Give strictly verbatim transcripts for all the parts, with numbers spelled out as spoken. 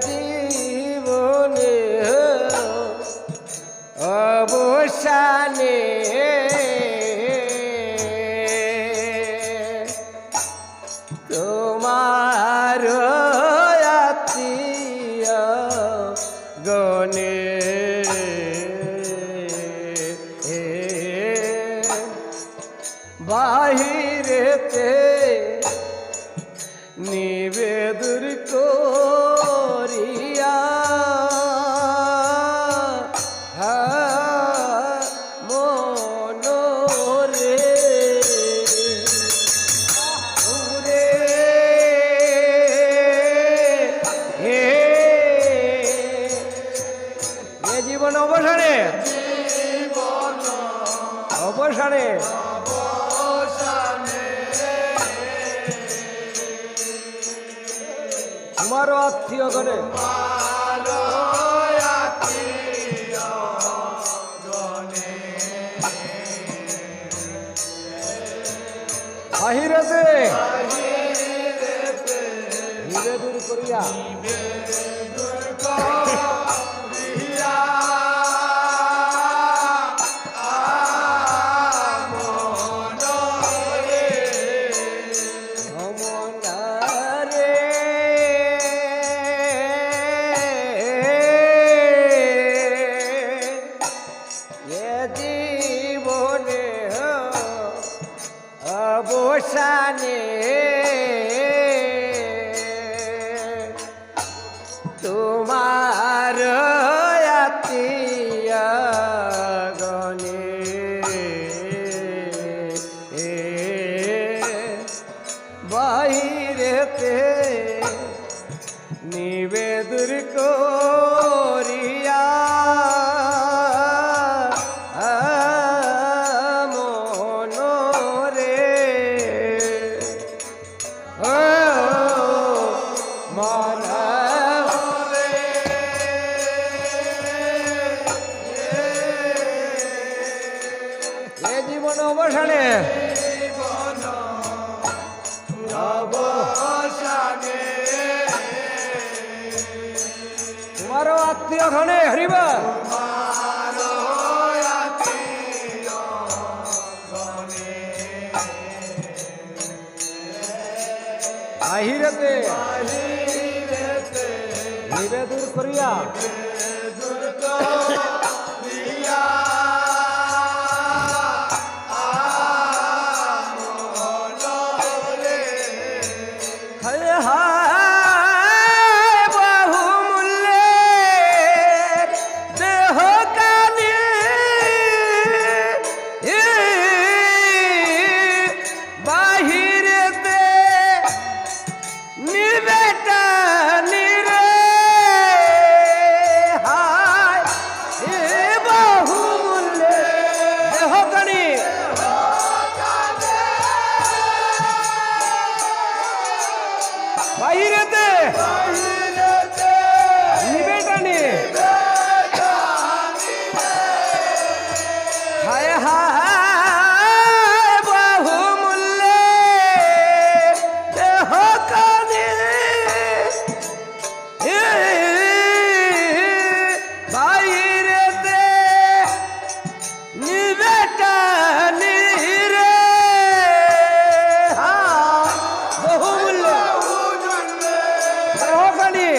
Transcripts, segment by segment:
জীবনে অবসানে তোমার আত্মীয় গণে বাহিরেতে নিবেদন করিয়া মনরে। ওরে, হে, এ জীবন অবসানে, অবসানে তোমারও আত্মীয় গণে বাহিরেতে নিবেদন করিয়া এ জীবনে অবসানে তোমার আত্মীয় গণে বাহিরেতে নিবেদন করিয়া মনরে। ও মনরে। এ জীবন অবসানে তোমারও আত্মীয় গণে হরিবা বাহিরেতে নিবেদন করিয়া হায় হায় বহুমূল্যের দেহখানি বাহিরেতে নিবেটানি রে। হায় এ বহুমূল্যের দেহখানি বাহিরেতে নিবেটানি। হায় হায় বহুমূল্যের দেহখানি বাহিরেতে নিবেটানি রে। হা, বহুমূল্য দেহখানি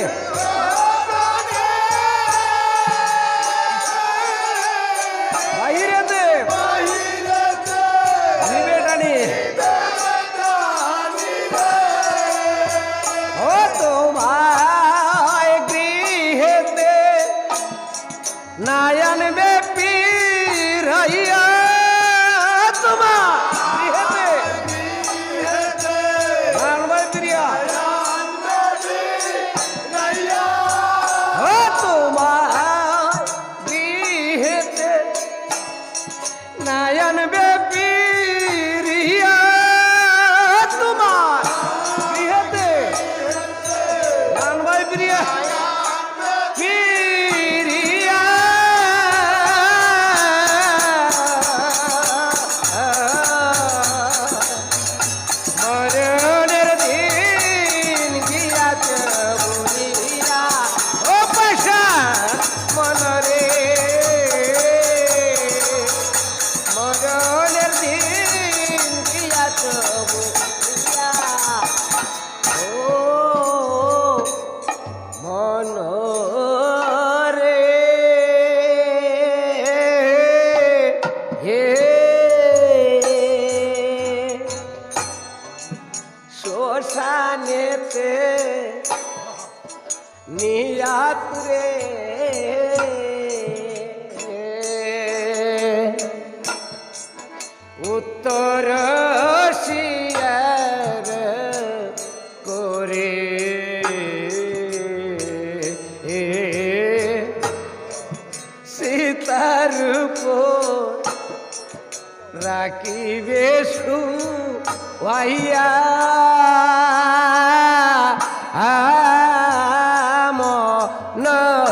নিয়াত রে, উত্তর শিয়ার করে সীতার উপর রাখিবে শুয়াইয়া মনরে।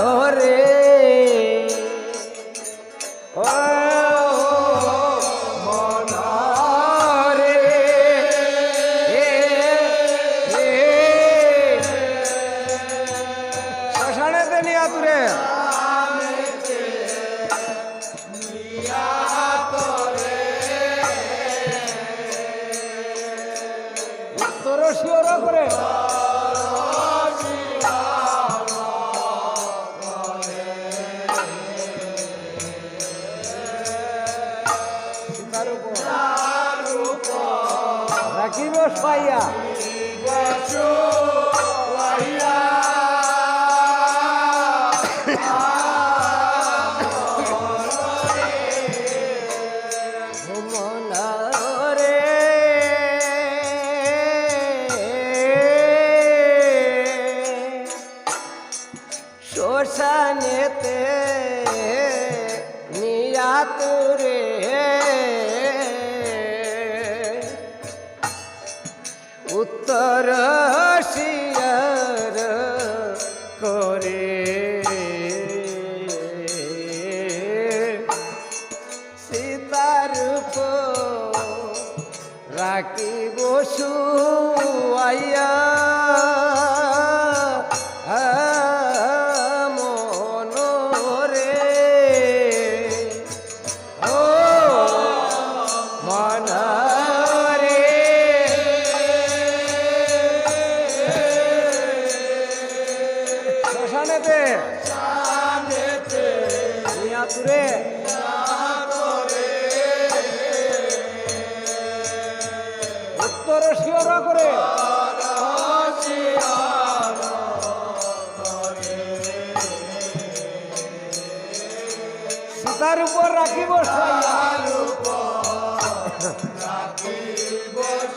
ও মনরে। শ্মশানেতে নিয়া তোরে। উত্তর শিহর করে। সীতার উপর রাখিব শুয়াইয়া। মনরে। শ্মশানেতে নিয়া তোরে উত্তর শিয়ার করে সীতার উপর রাখিব শুয়াইয়া মনরে। ও মনরে। শ্মশানেতে নিয়া তোরে উত্তর শিহর করে। সীতার উপর রাখিব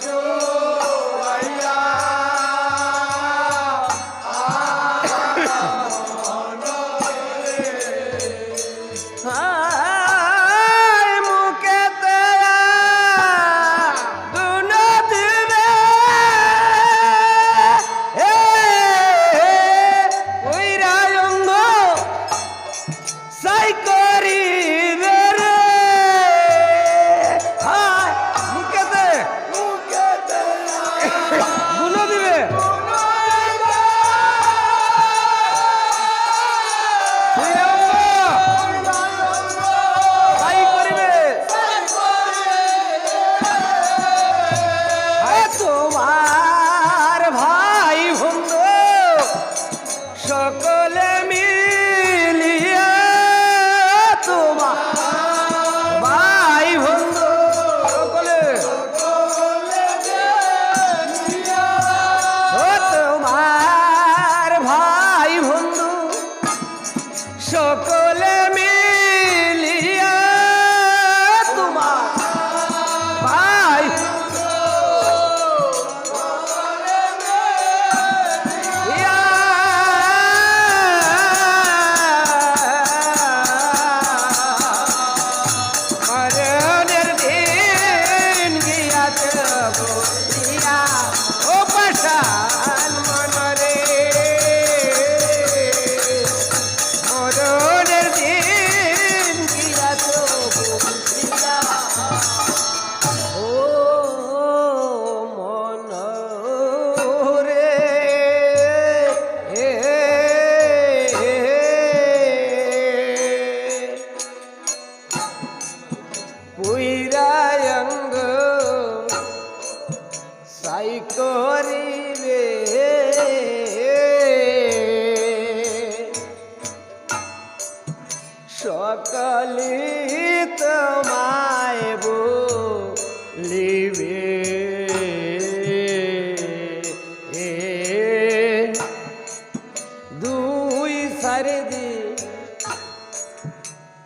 শুয়াইয়া। হায় মুখেতে দুনো দিবে, এ, উইরা অঙ্গ সাই করিবে রে।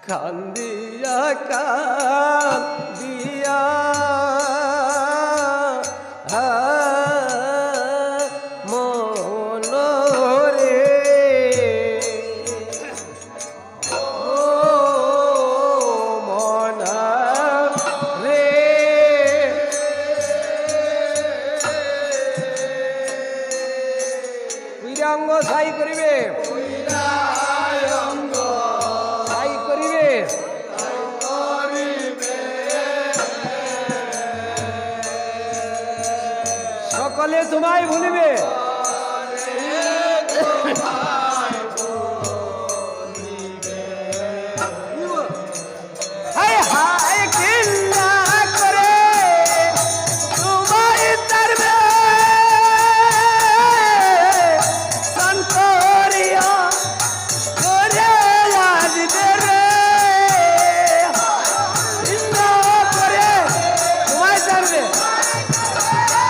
কান্দিয়া কান্দিয়া মনরে, ও মনরে। উইরাঙ্গ সাই করিবে। সাই করিবে। সকলে তোমায় ভুলিবে। হায় হায় কিল্লা করে তোমায় তারবে সন্তরিয়া করে আজ রে। ইন্না করে তোমায় তারবে। ইন্না।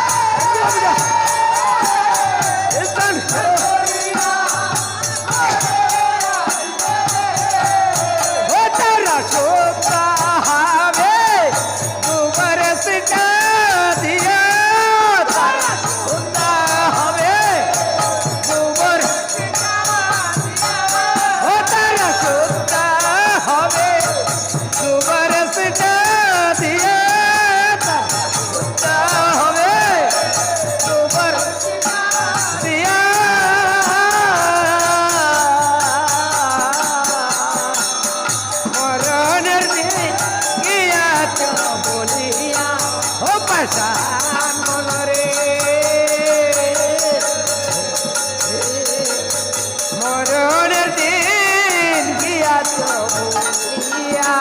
মরণের দিন গিয়া তো বলিয়া, ও পাষাণ মনরে। মরণের দিন গিয়া তো বলিয়া,